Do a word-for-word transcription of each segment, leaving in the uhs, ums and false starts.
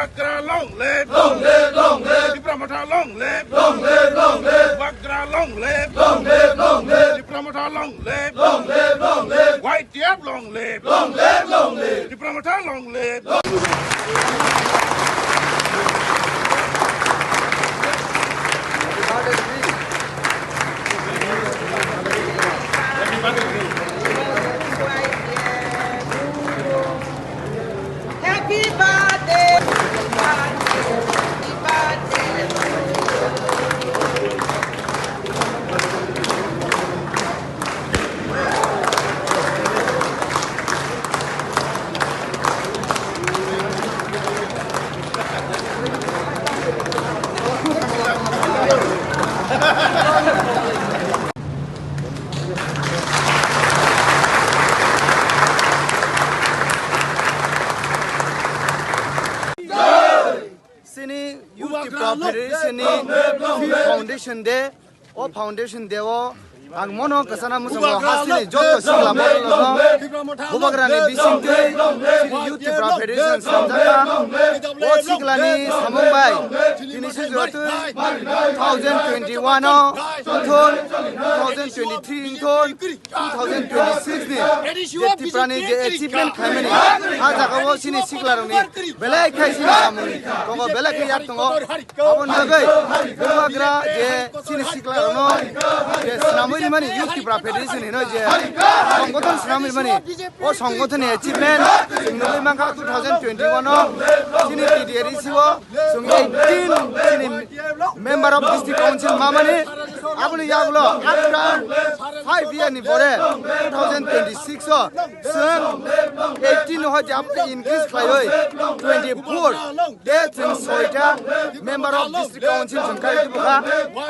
Bubagra long live! Long live, long live! Tipra Motha long live! Long live, long live! Bubagra long live! Long live, long live! Tipra Motha long live! Long live, long live! Y T F long live! Long live, long live! Tipra Motha long live! Happy birthday. Chini Youth Tipra Federation ni fifth Foundation Day. O Foundation Day o ang mono kwchana muchungo hasteni joto sikla borokno Bubagrani bisingtwi chini Youth Tipra Federation swnamjakha. O siklani samung bai tini se jotwi two thousand twenty-one o wngthon, two thousand twenty-three wngthon, two thousand twenty-six ni je Tiprani je achievement khlaimani, a jagao chini siklarokni belai khai chini samung tongo, belai khe yak tongo. Aboni bagwi Bubagra je chini siklarokno je swnamwi rimani Youth Tipra Federation hino je songgothon swnamwi rimani, o songgothonni achievement chwng nugwi mankha two thousand twenty-one o chini T D A D C o chwng eighteen chini Member of District Council mamani, aboni yagulo after five year ni pore two thousand twenty-six o chwng eighteen no hoite abo increase khlaiwi twenty-four de chwng soita Member of District Council chwng khai tubukha.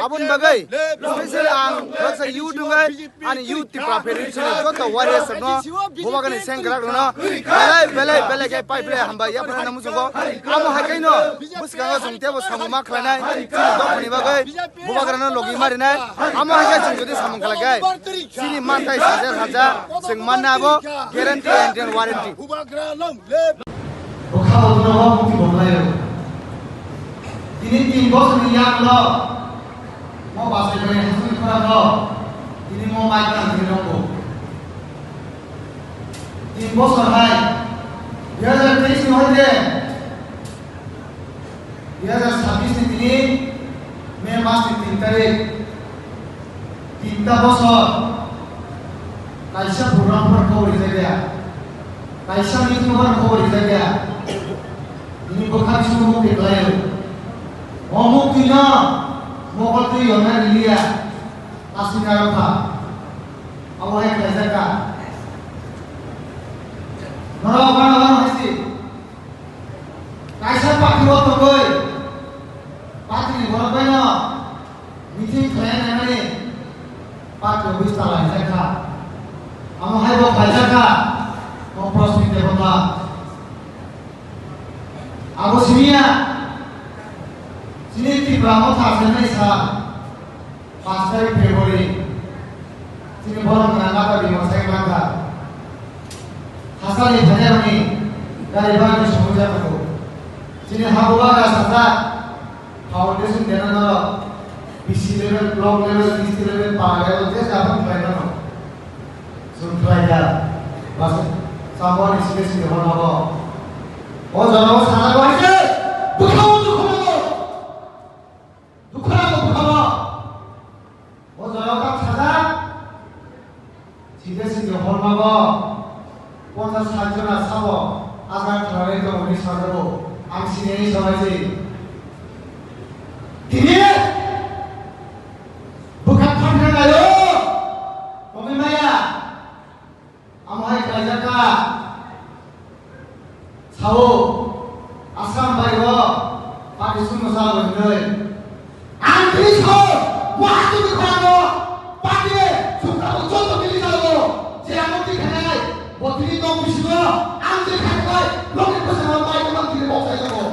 Aboni bagwi special ang baksa youth wngwi ani Youth Tipra Federation ni joto warriors rokno, Bubagrani sengkrak rokno belai belai belai khe pai belai hambai yapharna muchungo. Amo hai kaino bwskango chwng tebo samung ma khlainai chini dophani bagwi Bubagrano logi marinai. Amo hai khe chwng jodi samung khlai khe chini manthai saja saja chwng manna abo guarantee and warranty. Bwkha bo tino bo mukti bo khlaio. Tini tin bosorni yakno mo bachai bai hasuni khorang no tini mo mai tang tini rokbo. Tin bosor hai dui hajar teis ni hoite dui hajar sabis ni tini May mas ni tin tarik, tinta bosor kaisa program phan khobor rijak ya, kaisa meeting phan khobor rijak ya. Bini bwkha bisingo mukti khlaio. O mukti no mokol twi yonna riliya, aswk narwkha. Abo hai khlaijak kha. Norok gana gana hai si. Kaisa party o tongwi, party ni borok bai no meeting khlai naimani party office ta laijak kha. Amo hai bo khlaijak kha, o Prasmit Debbarma. Abo simi ya, chini Tipra Motha se nai sa. Paanch tarik February, chini borok gwnang nata bini mwsai kwlangkha. Hachal ni phainairokni gari bhara ni somoi jak tongo. Chini ha bubagra sajak foundation dena norok B C level, block level, district level, para level, je jabon khlai mano. Chwng khlai kha. Bas, samani side side hor mabo. O jorao sajak bai se, bwkhao dukhu nango. Dukhu nango bwkhao. O jorao tak sajak. Side side hor mago. Ponchas sat jona sabo. Agar khlai tongo ni sajago. Ang sinini sabai se. Tini bwkha phanthra nayo. Tongwi maya. Amo hai khlaijak kha. Sao, Assam bai o party sumno sa bo hinwi. Ang tini sao, bo aswk ni khorang o party le sukha bo joto tini sao, je amo twi khanai, bo tini nok bisingo ang je khanai, nokni bwskango bai tongma tini bok sai tongo.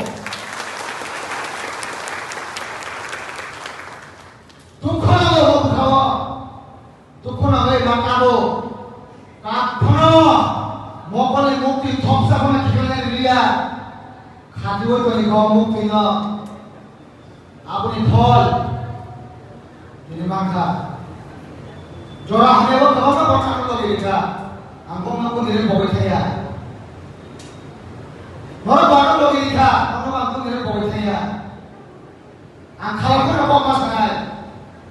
Twi toni kok muk twi no. Aboni phol tini mankha. Jora hamyabo kwbangma borok ano logi rikha. Ang kok no kundiri bogwi thaya. Norok bo ano logi rikha. Norok bo ang kundiri bogwi thaya. Ang khalai phano kok ma sanai.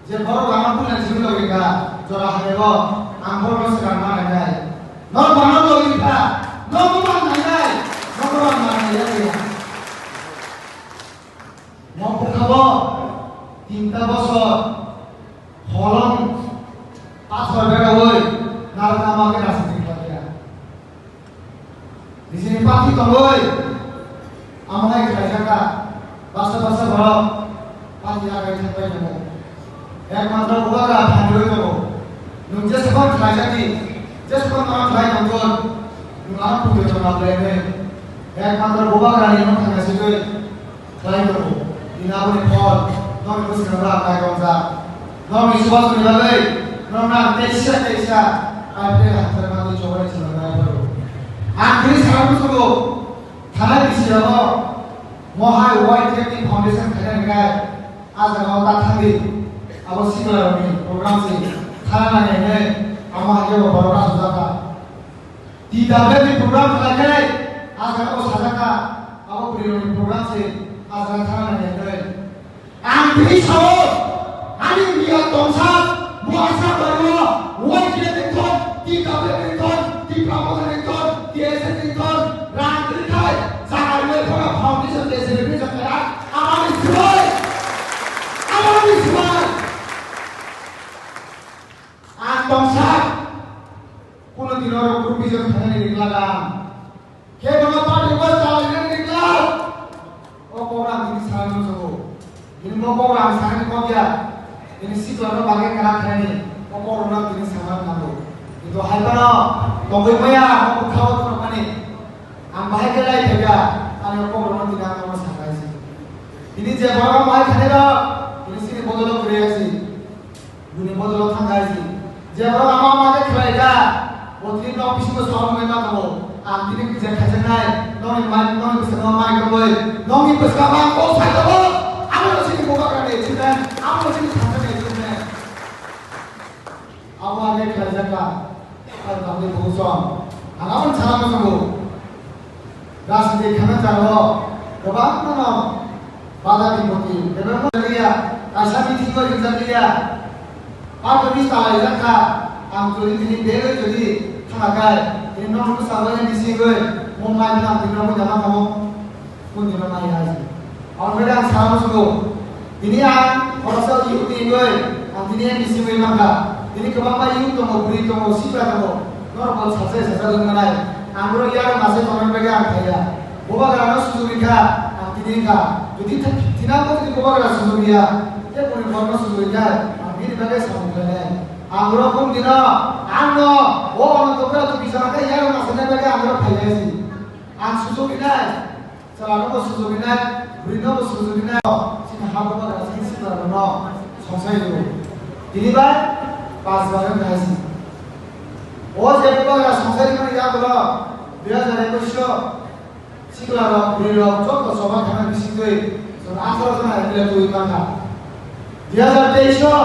Je borok lama buina chini logi rikha. Jora hamyabo ang borok no swkang ma nangnai. Norok bo ano logi rikha. Norok bo ma nangnai. Norok bo ma nangnai. Mo bwkhao tinta bosor holong pathor beraui narwkna bagwi rajniti khlaikha. Nijini party tongwi amo hai khlaijak kha, baksa baksa borok party agai thangbai tongo. Ekmatro bubagra phanirwi tongo. Nwng jesukon khlaijak di, jesukon norok khlai tongkon, nwng ano putwi tongna belai nai. Ekmatro bubagrani no thangna sigwi khlai tongo. Tini aboni phol, norokni bwskango ang naikoljak. Norokni chubachu ni bagwi, norokno ang teisa teisa, ai tei hamjakmani chobani chwla nai phuru. Ang tini sana muchungo, thanai bisingtwi, mohai Y T F ni foundation khainani khe, ah jagao ta thangdi, abo siklarokni program se, thana nai nai, amo hai khe bo borok aswk jak kha. T W ni program khlai khe, ah jagao sajak kha, abo bwrwi rokni program se, ah jaga thana nai nai. Ang tini sao, ani India tongsa, muasa bario, Y T F ni thon, T W ni thon, Tipra Motha ni thon, T S F ni thon, rang tini khai, jaga rwui phano foundation de celebrate kha, amani swbai, amani swbai. Ang tongsa, kuno dino rok group vision khainani rikla ang. Khe bono party bo chalai nang ni klau. O program tini sana muchungo. Tini mo program sana ni kok ya. Tini sikla no bagwi kana khaini. O program tini sana nango. Kintu hai bono tongwi maya mo bwkhao tongmani. Ang bahai khe lai thaiga. Ani o program tini ang mo sakai si. Tini je program bahai khaini rok. Tini sini bodolo kuri si. Bini bodolo thangkha si. Je borok ama ama khe khlai kha, bo tini nok bisingo song wngwi ma tongo. Ang tini kisa khaijaknai, nokni mai, nokni bwskango mai kwrwi, nokni bwskango ang kok sai tongo. Abo no chini bubagrani achievement, abo no chini thansa ni achievement. Abo ang khe khlaijak kha. Ang tabuk bukhuk song. Ang abo ni sana muchungo. Rajniti khana jaro kwbangma no bada bipoti, kwbangma liya, kaisa meeting o ringjak liya. Patoni chalaijak kha, ang jodi tini bel oi jodi thangna kai, tini nok bwskango N D C oi, mo mai phang tini rok jama kamo, mo tini rok mai hai. Ang beda ang sana muchungo. Tini ang khoroksa youth ni wngwi, ang tini M D C wngwi mankha. Tini kwbangma youth tongo, bwrwi tongo, sikla tongo. Norok bo sacha sacha wngmanai. Ang oro yarwng masa tongmani bagwi ang thaiya. Bubagra no sujuk rikha, ang tini wngkha. Jodi th-, thinangbo jodi bubagra sujuk riya, tei boni borok no sujuk rikha, ang bini bagwi samung khlainai. Ang oro bumdino, ang no, o ono tongkha, twi bisana khe yarwng masa nai bagwi ang oro phaiya si. Ang sujuk rinai. Chwla no bo sujuk rinai, bwrwi no bo sujuk rinai. Chini ha bubagra chini sikla rok no songsai rwo. Tini bai pas bar wng hai si. O je bubagra songsai rwmani yagulo dui hajar ekwis o sikla rok, bwrwi rok joto choba khana bisingtwi chwng atharo jona M L A tubui mankha. Dui hajar teis o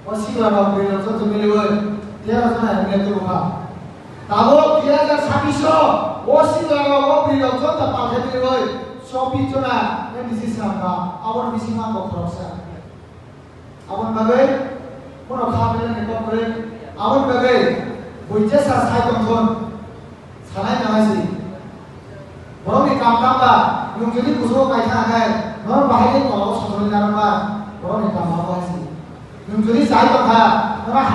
O sikla rok bwrwi rok joto miliwi tero jona M L A tubu kha. Tabuk dui hajar sabbish o, o sikla rok o bwrwi rok joto palthai miliwi chobbish jona M D C swnam kha. Aboni bisingo ang bo khoroksa. Aboni bagwi bono kha belai ni kok kwrwi. Aboni bagwi bui jesa sai tongthun. Sanai nangnai si. Borokni kam tangba, nwng jodi kuchugo kaisa khe, norok bahai khe tolao sojoli narwkma, borokni kam abo hai si. Nwng jodi chai tongkha, norok